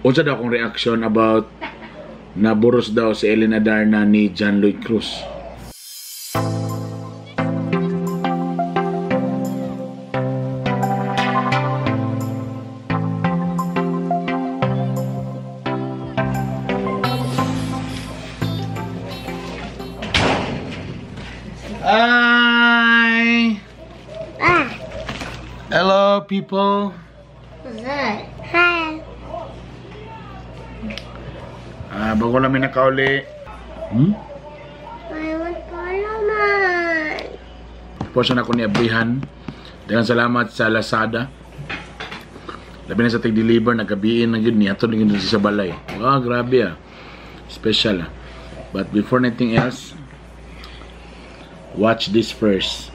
Unsa daw akong reaction about naburos daw si Ellen Adarna ni John Lloyd Cruz? Hi! Ah. Hello, people. What's that? Hi. Bago namin nakauli. I want palaman. Portion ako ni Abrihan. Daghang salamat sa Lazada. Labi na sa tig-deliver, nagabiin na yun niya. Ato na yun sa balay. Wow, grabe ah. Special ah. But before anything else, watch this first.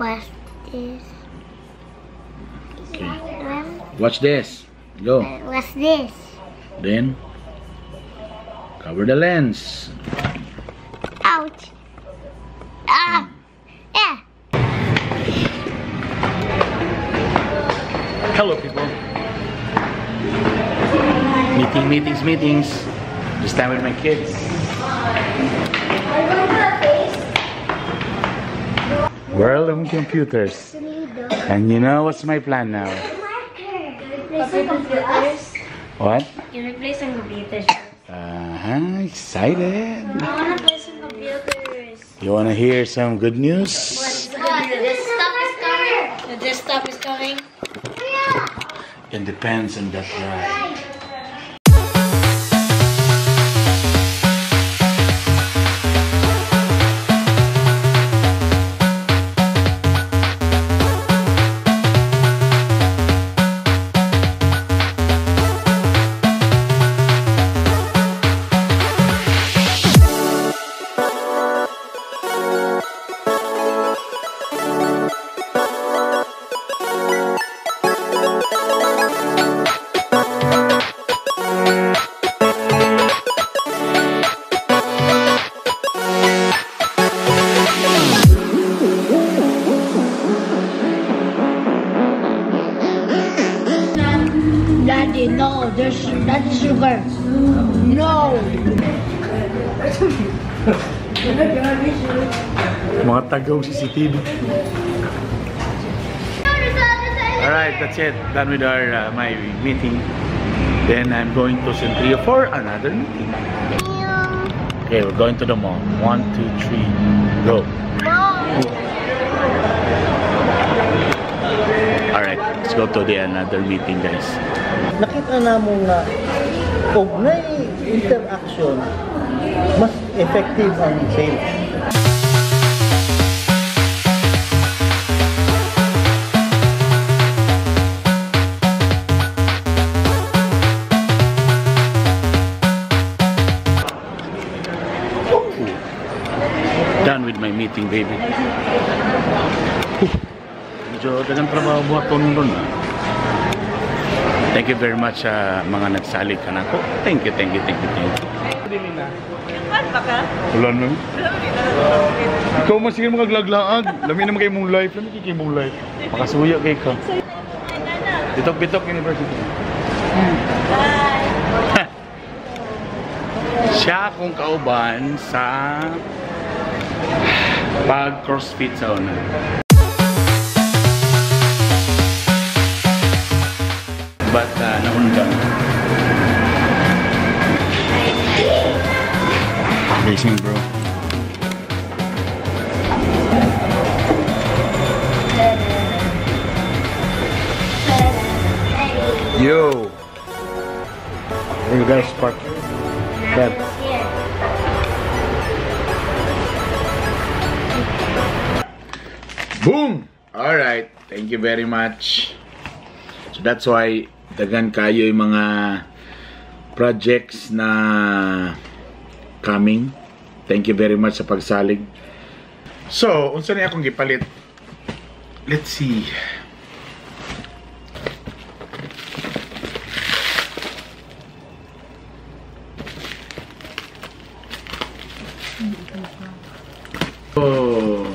Watch this. Okay. Watch this. Go. What's this? Then, cover the lens. Ouch. Ah. Yeah. Hello, people. Meeting, meetings, meetings. This time with my kids. World of computers. And you know what's my plan now? What? You wanna play some computers. Excited. I wanna play some computers. You wanna hear some good news? What? The desktop is coming. The desktop is coming. It depends on that guy. Daddy, no, that's sugar. No. Mga tagaw CCTV. Alright, that's it. Done with our my meeting. Then I'm going to Centrio for another meeting. Okay, we're going to the mall. 1, 2, 3, go. Alright, let's go to the another meeting, guys. Nakita na mo nga og nay interaction, mas effective ang sales. Done with my meeting, baby. Medyo dagang trabaho buhaton doon. Thank you very much sa mga nagsali ka na ko. Thank you, thank you, thank you, thank you. Wala na. Ikaw man sige magaglaglaag. Lami naman kay mong life. Lami kay mong life. Makasuyo kay ka. Bitok-bitok University. Bye. Siya akong kauban sa pag-CrossFit sa una. But naundang. Racing, bro. Yo! Where you guys park? Dad. Boom! All right. Thank you very much. So that's why dagan kayo yung mga projects na coming. Thank you very much sa pagsalig. So, unsa ni akong gipalit? Let's see. Oh.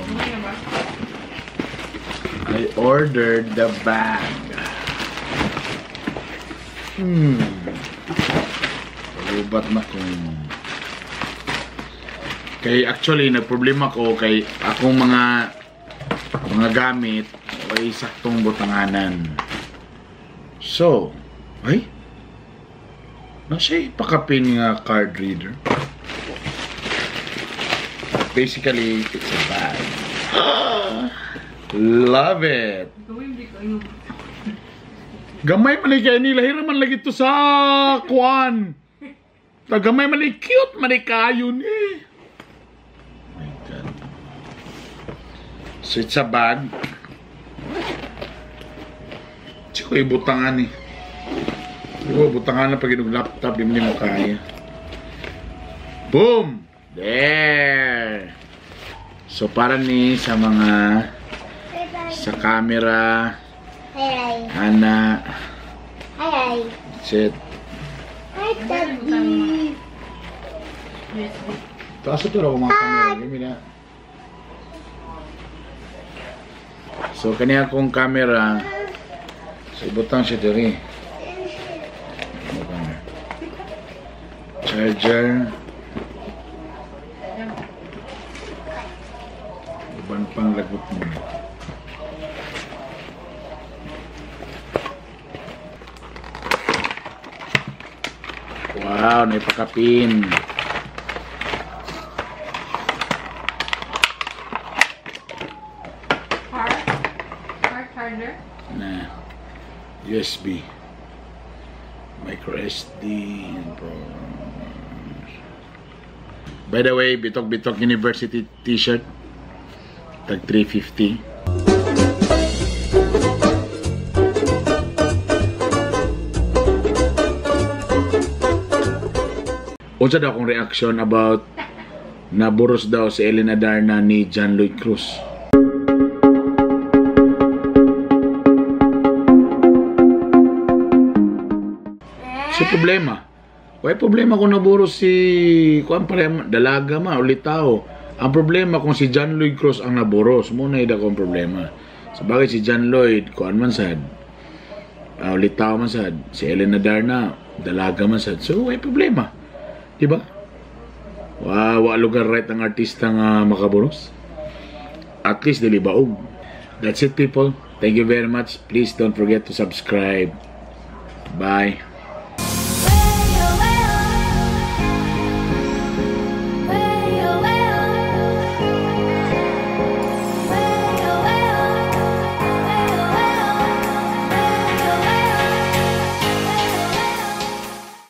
I ordered the bag. Pagubat na kung kay actually nagproblema ko kay akong mga gamit ay saktong butanganan. So, ay nasa ipakapin nga card reader. Basically, it's a bag. Love it. Gamay man kay nila, hira man lagi to sa kuan. Gamay man cute man kayo ni. My God. So it's a bag. Siko ibutangan ni. Oh, butangan na pag inog laptop, di mo kaya. Boom! There! So para ni sa mga sa camera, ana, Hi. Set. Hi, Daddy. Taas ito raw mga camera. Give me that. So kaniya akong camera, so ibutang siya diri. Charger. Uban pang lagot mo. Wow, naipakapin. Car charger? Na USB, micro SD, and by the way, Bitok Bitok University t-shirt, tag 350. Unsa daw akong reaction about naburos daw si Ellen Adarna ni John Lloyd Cruz? So problema. Why problema kung naburos si kuan pare dalaga man o litaw? Ang problema kung si John Lloyd Cruz ang naburos, mo na ida akong problema. Sa bagay si John Lloyd kuan man sad. Litaw man sad, si Ellen Adarna dalaga man sad. So why problema? Diba? Wa lugar right ang artista nga makaburos. At least dili baog. That's it, people. Thank you very much. Please don't forget to subscribe. Bye.